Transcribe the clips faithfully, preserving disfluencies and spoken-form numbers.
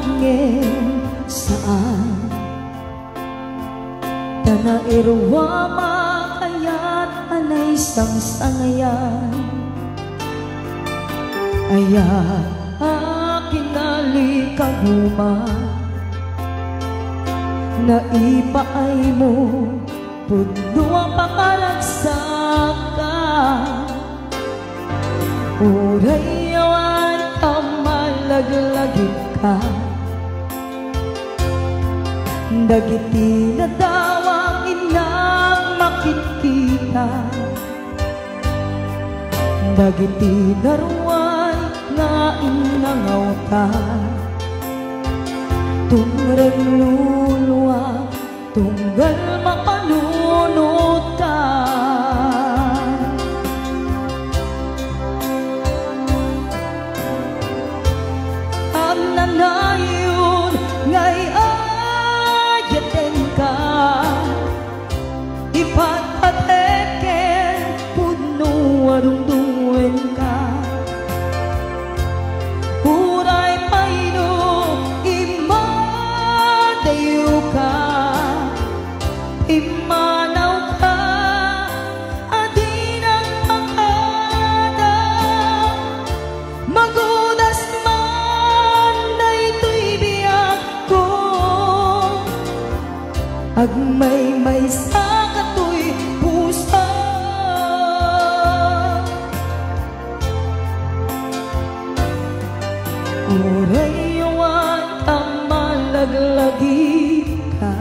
Ngem saan, ta nairua makayat a naisangsangayan. Aya a kinalikaguma, naipaaymo pudno a pakaragsak ka. Uray awan ta malaglagip ka, dagiti nadawang innak makitkita, dagiti naruay nga innangawta, tumreng luluak tunggal mapanunot ka. Agnanayon nga iyaten ka, ipatpatek ken pudno a dungduen ka. Uray pay no immadayo ka, immanaw ka, a di nagpakada. Magudas man daytoy biagko, agmaymaysa katoy puso. Uray awan ta malaglagip ka,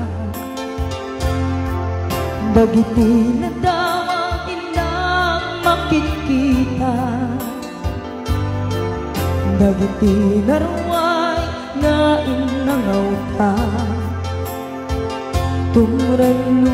dagiti nadawang innak makitkita, dagiti naruay nga innangawta, tumreng